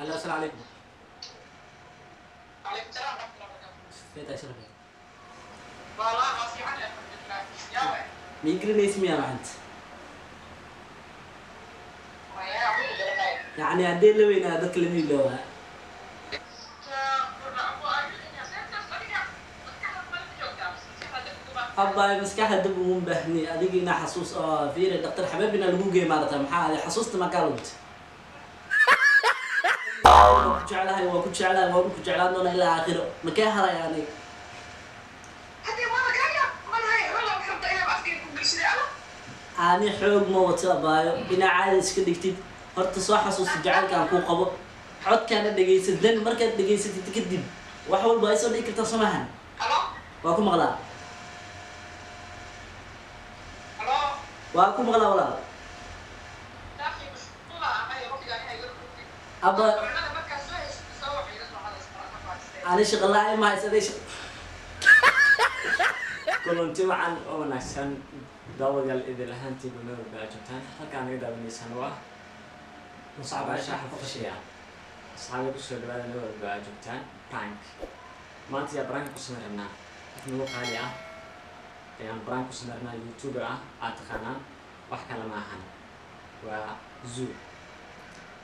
Halo, asalaamu calaykum. عليكم السلام ورحمة الله وبركاته. See tahay, sharafay? والله ما في عنها، الحمد لله. يا وين؟ Ma ii garanaysa miyaa macanta? ويا أبو درناي. Yacni haddii la weynaa dadka lama iloobaa. Abbaay, maskaxda dib uma baahni adiga inaa xasuus oo fiiri dhaktar xabeebina lagu geey maarata. Maxaa aday xasuusta makaa lugt? Waan ku jeclahay, waa ku jeclahay, waan ku jeclaan doonaa ilaa aakhiro. Makee haraya aniga? Ani xoog ma wato, abaayo, inaa caadi iska dhigtid. Horta soo xasuusta jacaylkaan kuu qabo, codkaana dhegaysa. Dan markaad dhegaysatid kadib wax walba ay soo dhigi kartaa, soo maahan? Waa ku maqlaa, waa ku maqlaa, walaal. Abba, ani shaqa la-aan ma haysaday. Kulanti wacan oo wanaagsan, daawadayaal idil ahaantiiba meel walba aad joogtaan. Halkaan naga daawanaysaan waa Muscab Anshaxa Fashiya. Asxaabi, kusoo dhawaada meel walba aad joogtaan. Prank maanta yaa prank ku samayn rabnaa? Qof nagu qaali ah ayaan prank ku samayn rabnaa, youtuber ah aad taqaanaan. Wax kale ma ahan, waa Zoo.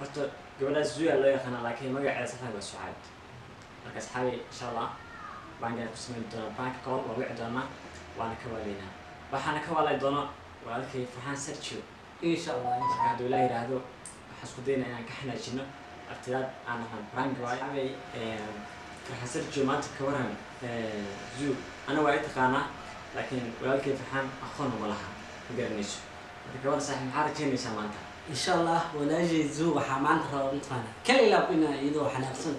Horta gabadhaas Zoo aa loo yaqaanaa, laakiin magaceeda saxda waa Sucaad. Marka asxaabi, insha Allah prank ayaan ku samayn doonaa. Prank call waa wici doonaa, waana ka waaleynaa. Waxaana ka waalay doona walaalkay Farxaan Sergio. Insha Allah. Marka hadduu Ilaah yidhaahdo, waxaan isku daynaa inaan ka xanaajino artidaad aan ahaan prank waay. Asxaabay, Farxaan Sergio maanta ka waran Zoo? Ana waa i taqaanaa, laakiin walaalkay Farxaan aqoon uma laha, ma garanayso. Marka ka waran, saaxiib, maxaa rajaynaysaa maanta? Insha Allah, walaashay Zoo waxaa maanta rabaa mataqaana kala ilaab inaa iyadoo xanaaqsan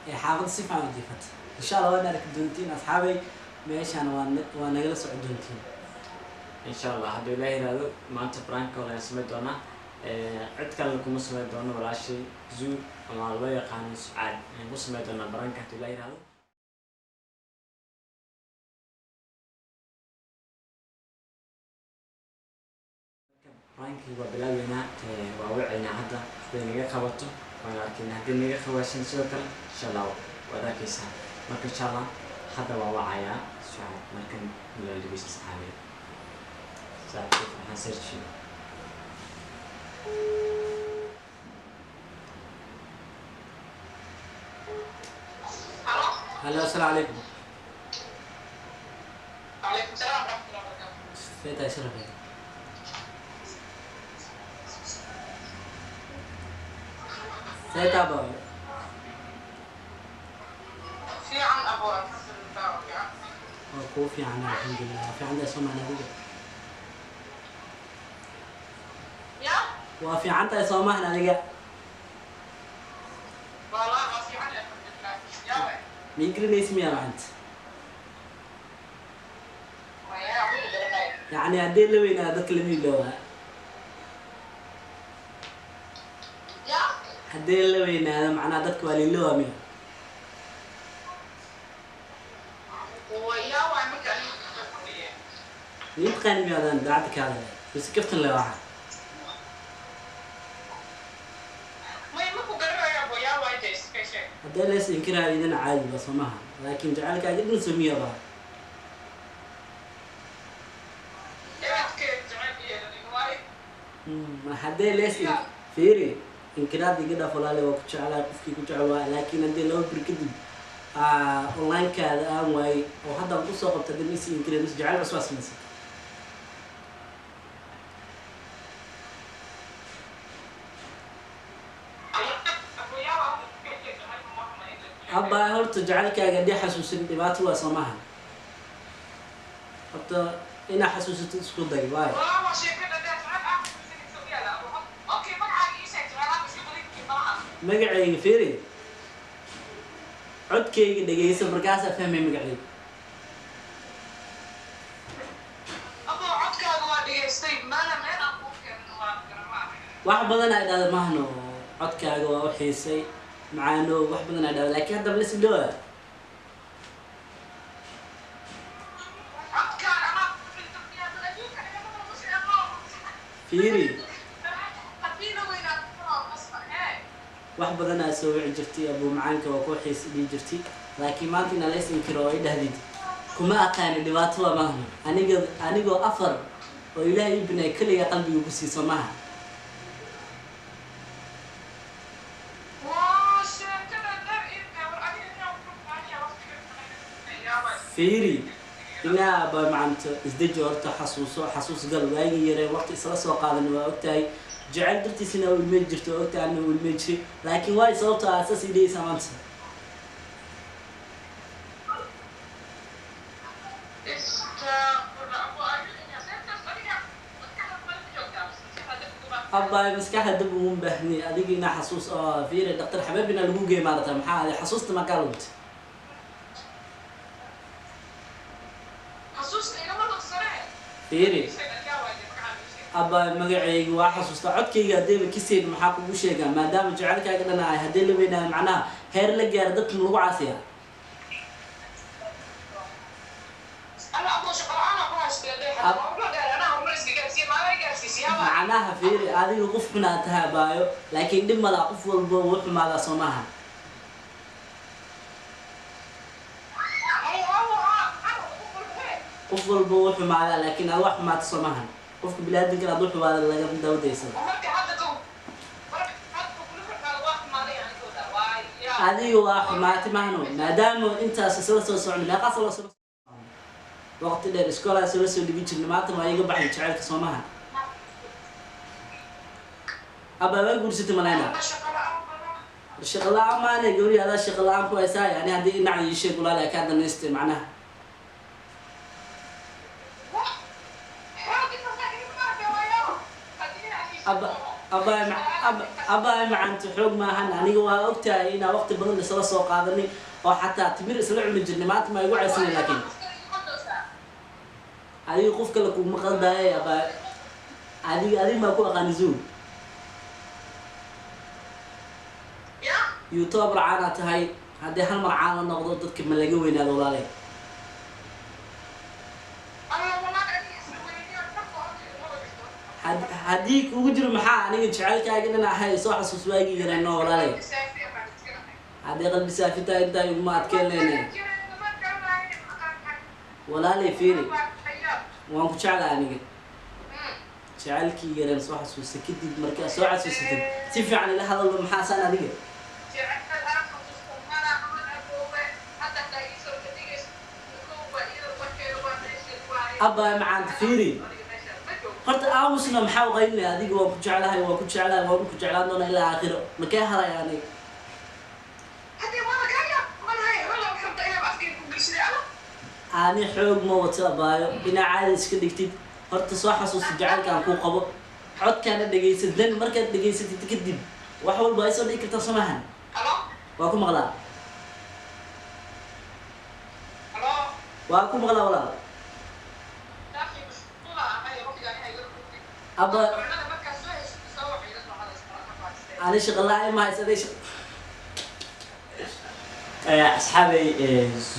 ee xaafadda si fiican u jiifata. Insha Allah waad arki doontiin, asxaabay. Meeshaan waa nagala socon doontiin. Insha Allah, hadduu Ilaah yidhaahdo, maanta prank call ayaan samayn doonaa. Cid kalena kuma samayn doono, walaashay Zoo ama loo yaqaano Sucaad ayaan ku samayn doonaa prank hadduu Ilaah yidhaahdo. Prankii waa bilaabeynaa, waa waceynaa hadda. Hadday naga qabato waan arkaynaa, haddii naga qabaashan sidoo kale insha Allah waad arkaysaa. Marka insha Allah hadda waa wacayaa Sucaad. Markan nala dhegeysta, saxaabiya, saaxiibkay Farxaan Sergio. Halo, asalaamu calaykum. عليكم السلام ورحمة الله وبركاته. See tahay, sharafay? See tahay, abaayo? في عن أبو، الحمد لله وفي عن. Waa kuu fiican, alxamdulilah. Waa fiican tahay, soo maahan adiga? يا Waa fiican tahay, soo maahan adiga? والله ما في عنها، الحمد لله. يا وين؟ Ma ii garanaysa miyaa macanta? ويا أبو درناي. Yacni haddii la weynaa dadka lama iloobaa. يا Haddii la weynaado macnaha dadka waa liilowaa miya? ويا وين مكان؟ Ma taqaani miyaadan daacadda ka hadalay mise kaftan le waxa? ما يمكن قرر يا أبو، يا وين جيس كيش؟ Haddii lees inkiraayo idin caadi ba, soo maaha? Laakiin jacaylkaaga dhan soo miya baa? يا كيف تعبي واي. Haddii lees fiiri inkiraad iga dhaaf, walaale, waa ku jeclahay, qofkii ku jecel waa. Laakiin haddii 2 bir kadib onlinekaada aan waayey oo hadda aan kusoo qabta, hadii mise inkireen mise jacayl cusub aa samaysay. أبو يا وين؟ Abba, horta jacaylkaaga haddii xasuusin dhibaato waa, soo maaha? Horta inaa xasuusato isku day waay. والله ما شيء كذا ده تعال آخر سنة تسويها. لا أبو، أوكي، ما عاد إيش تعال بس يقول لك ما Magacayga fiiri, codkayga dhegeysa, markaasaa fahmay magacayga. أبو، عدك waa dhegaystay mana meel aan kuu keenin waa garan. Wax badan ay dhahda mahno, codkaaga waa u xiisay, macaano, wax badan ay dhahda, laakiin hadda malas ilooa. Codkaan anaa Fiiri. Haddii la weynaa. Wax badan aa soo wici jirtay, abuu macaanka waa ku xiis dhihi jirtay, laakiin maanta inaa la is inkiro oo i dhahdid kuma aqaani, dhibaato waa maahan. Aniga anigoo afar oo Ilaahay ii binay keliga qalbiga ku siiso maaha. Waa sheekada dheer inta war adiga inaa ku faaniya waqtiga yaabay. Fiiri, inaa abaa macanto isdeji, horta xasuuso, xasuus gal waagii yaree waqti isla soo qaadan. Waa ogtahay jecel dartiisina u ilmey jirto, waa ogtahay anna u ilmey jiray, laakiin waay sababta aa saas ii dhehaysaa maanta? Abbaay, maskaxda dib ugu baahnay adiga inaa xasuus oo fiiri dhaktar xabeeb inaa lagu geey maarata. Maxaa adi xasuusta makaa luntay? Xasuusta igama luqsanee. Fiiri abbaay, magacayga waa xasuusta, codkayga haddayba kisayn maxaa kugu sheegaa? Maadaama jecelkaaga dhan ahay, haddii la weynaayo macnaha heer la gaaro dadka ma lagu caasiyaa? Alla aboo, shaqo la'aan ku haystee dee anaa horumar iska gaarsiiye maala gaarsiisiyaaba. Macnaha fiiri, adiga qof xunaa tahay abaayo, laakiin dhib malaa, qof walba wuu xumaadaa, soo maaha? Qof walba wuu xumaadaa, laakiin aad wax xumaata soo maahan. Qofka biniaadamkan aad u xumaada laga dawadaysada. Marka hadda kow marka hadda kula xirkaada waa xumaaday anigooda waa yaa. Adiga waa xumaatay mahno, maadaama intaas isla soo socno, meeqaas la soo waqti dheer iskoolaa isla soo dhigi jirna, maanta waa iga baxay jacaylka, soo maha? Abaa, waa guursatay malayna. Shaqo la'aan badan. Shaqo la'aan maane gabri, adaa shaqo la'aan ku haysaa. Yani haddii dhinac ii sheeg walaal kaa danaystay macnaha. Wax xoog intaas iga maarkay waayo haddii Abba abaa abaa macanta, xoog maahan. Aniga waa ogtahay inaa waqti badan isla soo qaadanay oo xataa timir isla cuni jirnay, maanta ma igu caysanay, laakiin adiga qof kale kuma qaldaaye. Abaa, adiga adiga maa ku aqaani zoo ya. YouTuber caana tahay, haddii hal mar caan la noqdo dadka ma laga weynaado walaalay? Alla walaal, adiga isla weyniyo dhaqo horta iguma wadisto. Haddii kugu jiro maxaa aniga jecelkaaga dhan ahay, soo xasuus waagii yareenno walaalay. Haddii qalbi saafitaa intaa iguma adkeyn leyne walaalay. Fiiri, waan ku jeclahay aniga, jecelkii yareen soo xasuusa. Kadib markaa soo xasuusatid si fiican ila hadalba, maxaa saan adiga? Abba macaanta, fiiri horta, aamusna maxaa u qaylinaya adiga? Waan ku jeclahay, waan ku jeclahay, waan ku jeclaan doonaa ilaa aakhiro. Makee haraya aniga? Ani xoog ma wato abaayo, inaa caadi iska dhigtid, horta soo xasuusta jacaylka aan kuu qabo, codkaana dhegaysa, dan markaad dhegaysatid kadib wax walba ay soo dhigi kartaa, soo maahan? Waa ku maqlaa, waa ku maqlaa walaal. Abba, ani shaqo la'aan ma haysa aday. Asxaabay,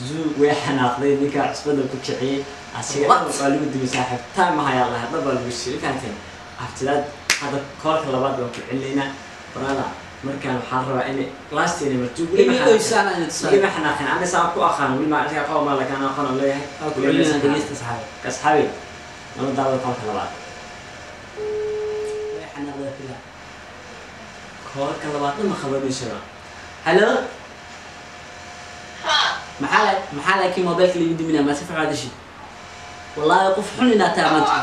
zuu way xanaaqday, ninka cusbada ku kiciyey asiga. What? Waa lagu dumay saaxiib, time hayaa lahaa, dhab baa lagu siiyey, fahanteen? Aftidaad hadda koolka labaad baan ku celinaynaa brother. Markaan waxaan rabaa in last inay martuu weli ma Inay xanaaqin. oysaan aan tusaale. Weli ma xanaaqin, ani saan ku aqaan, weli ma isaga qabo ma lakaan aqoon aan leeyahay. Waa ku celinayna, dhegeysta saxaabi. Asxaabay, nala daawada koolka labaad. Way xanaaqday filaa. Koolka labaad dhan ma qabanayso. Hello, maxaa la maxaa laakiin mobilka lagu diminaa? Ma si fiican hadashi wallaahi, qof xun inaad tahay maanta.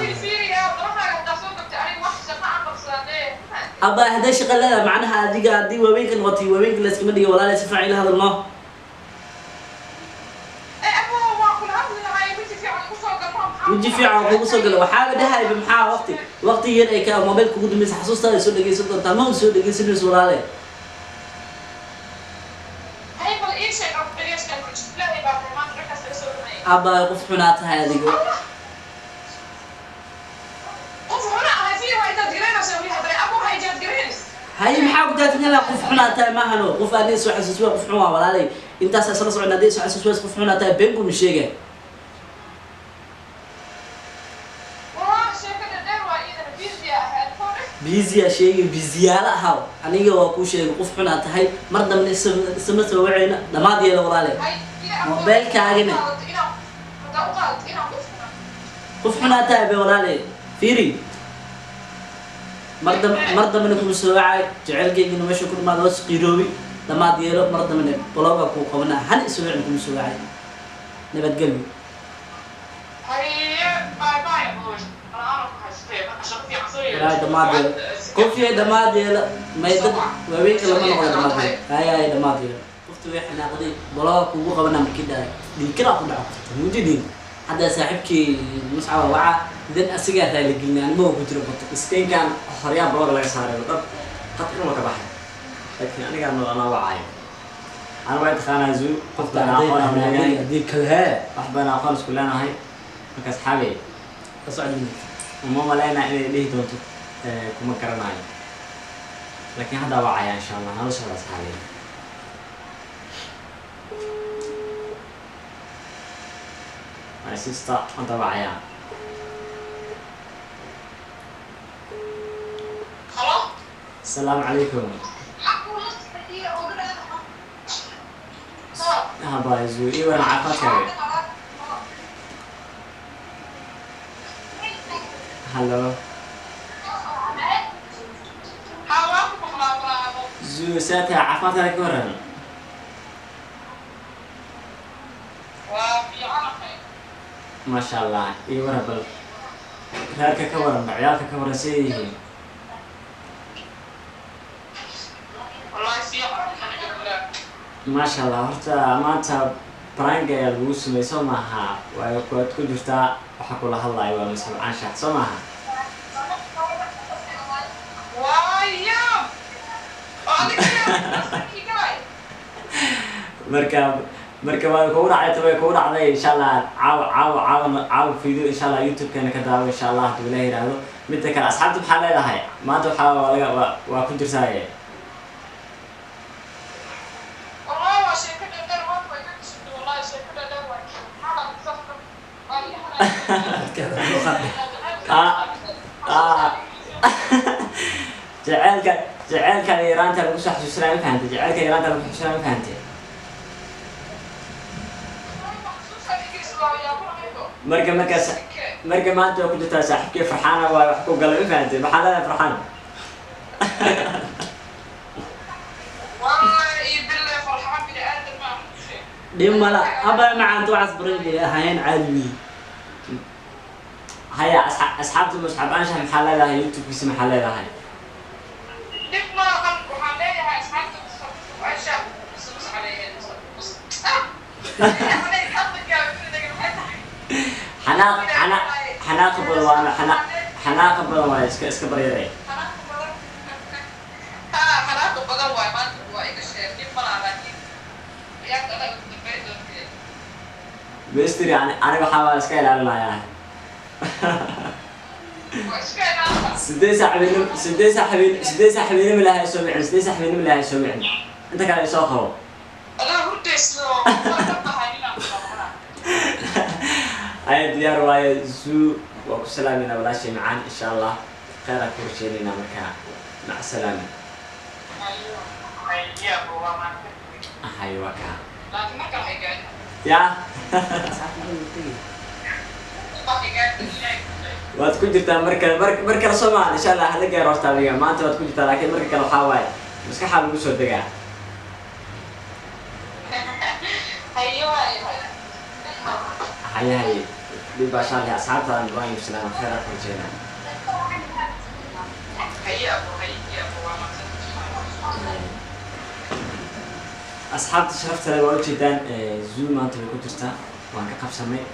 Abba, hadday shaqa leedahay macnaha adiga haddii waaweynka noqotay, waaweynka la iskama dhiga walaalahay. Si fiican ila hadal noo. Weji fiican oo kugu soo gala waxaaba dhahayba, maxaa waqti yar ay ka mobilka kugu dumaysa? Xasuustaada soo dhegeysan doontaa, ma soo dhegeysanayso walaale? Abba, qof xunaa tahay adiga. Hay, maxaa ku taatagala? Qof xunaa tahay maahano, qof aad soo xasuus waa qof xun waa walaalay. Intaas isla socon, haddii soo xasuus waa qof xunaa tahay, been kuma sheegay. Busy aa sheegay, busyyaala ahaw. Aniga waa kuu sheegay, qof xun aa tahay. Mar dambe isma soo wacayna. Dhammaad yeelo, walaale. Mobilkaagana. Qof xun aa tahay be, walaale. Fiiri, mar dambe, mar dambena kuma soo wacay. Jecelkaygina meesha ku dhamaad, hoos qiiroobi. Dhammaad yeelo. Mar dambena block aa kuu qabanaa, hal isoo wicin, kuma soo wacay. Nabadgelyo. Walahi dhammaad yeelo, qofyay, dhammaad yeelo. May dad waaweynka lama noqdo. Dhammaad yeelo. Hay hay, dhammaad yeelo. Qofta way xanaaqday. Block aa kugu qabanaa markii dhahay, dhiigkalaa ku dhaco qofta mujidin. Hadda saaxiibkii Muscaba waca, dan asigaa raaligelina. Anima ku jiro bato. Miskiinkan horyaa block laga saaray, dhab qadka waa ka baxay, laakiin anigaa noo anaa wacayo. Ana waa taqaanaa Zoo, qof baan aqoon aan leeyahay. Haddii kale hee. Wax baan aqoon isku leenahay. Marka asxaabi, la socda. Uma malaynaa inay dhihi doonto kuma garanayo, laakiin haddaa wacaya, insha Allah. Nala socda, asxaabi. My sister hadda wacaya. Asalaamu calaykum. Haba Zoo, ii waran, caafimaadkaaga? Hallo Zoo, see tahay? Caafimaadkaaga ka waran? Maasha Allah. Ii waran bal, reerka ka waran, ciyaalka ka waran, see yihiin? Maasha Allah. Horta maanta prank ayaa lagu sameeyey, soo maaha? Waayo kuwaad ku jirtaa, waxa kula hadlayo waa Masxab Canshax, soo maaha? Marka waa kugu dhacday, way kugu dhacday. Insha Allah caawa, caawa, caawa, caawa video insha Allah YouTube-keena ka daawo, insha Allah, hadduu Ilaah yiraahdo. Midda kale, asxaabta maxaa leedahay maanta? Waxaa waa laga waa ku jirtaaye. Ah, jaceylka yaraanta lagu soo xasuusanaya, ma fahantay? Jaceylka yaraanta lagu xasuusanaya, ma fahantay? Marka maanta waa ku jirtaa. Saaxiibkii Farxaana waa wax ku galay, ma fahantay? Maxaa leedahay, Farxaan? Dhib mala, abaa macaanta. Waxaas prank ay ahaayeen, caadi weeye. Haya, asxaabta Musxab Anshax maxaa leedahay? YouTube-kiisa maxaa leedahay? Dhib maahan, waxaan leeyahay asxaabta Anshax. Xanaaqa badan waa xanaaqa badan waa iska baryare. Xanaaqa badan waay, maanta waa iga sheeg. Dhib malaha, laakiin ciyaarta anaga ku dambeyn doontee. Mestri ani waxaa waa iska ilaalinayaa. Waa iska ilaalka. 8 saac habeenimo, 8 saac habeen, 8 saac habeenimo lahay soo micin, 8 saac habeenimo lahay soo micin. Inta kale ay soo qabo. Adaa hurdayso, waa ka bahay inaan qabana. Aya, diyaar waaye. Zoo, waa ku salaamayna, walaashay macaan. Insha Allah khayr aan ku rajeynaynaa. Markaa mac salaama. Ayo, waa maanta. Ahay, waa kaa. Laakiin marka waxay gaadhin. Ya. Waxay gaadhin ilaahay ku day. Waad ku jirtaa marka mar kale, soo maahan? Insha Allah hala gaaro. Horta adiga maanta waad ku jirtaa, laakiin marka kale waxaa waaye maskaxaa lagu soo degaa. Hayo, hayo, hayo. Haye haye, dhib baa shalay. Asxaabtaan waan salaam, khayr aan ku rajeynaa. Hayo abo, hayo abo, waa maanta. Asxaabta sharafta leh, waa ujeedaan, Zoo maanta way ku jirtaa, waan ka qabsanay.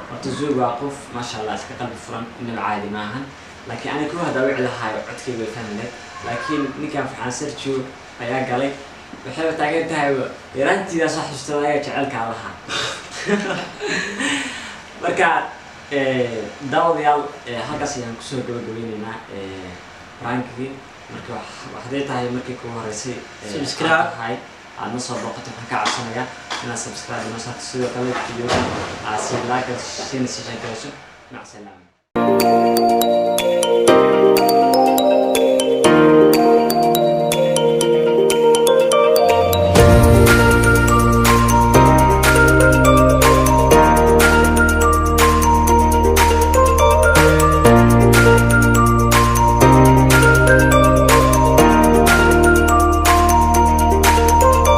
Horta Zoo waa qof maasha Allah iska qalbi furan, inaba caadi maahan. Laakiin aniga kuwa haddaa wici lahaayo, codkayga way fahmi lahayd, laakiin ninkan Farxaan Sergio ayaa galay. Waxayba taagan tahay yaraantiidaa soo xasuustada ayaga jecelkaa lahaa. Marka daawadayaal, halkaas ayaan kusoo gabagabeyneynaa prankigii. Marka waxday tahay markii kugu horeysay Subscribe. aad tahay aad na soo booqato, waxaan ka codsanayaa inaad subscribe inoo saarto, sidoo kale video aad si like siina sii sheekarayso. Mac salaama.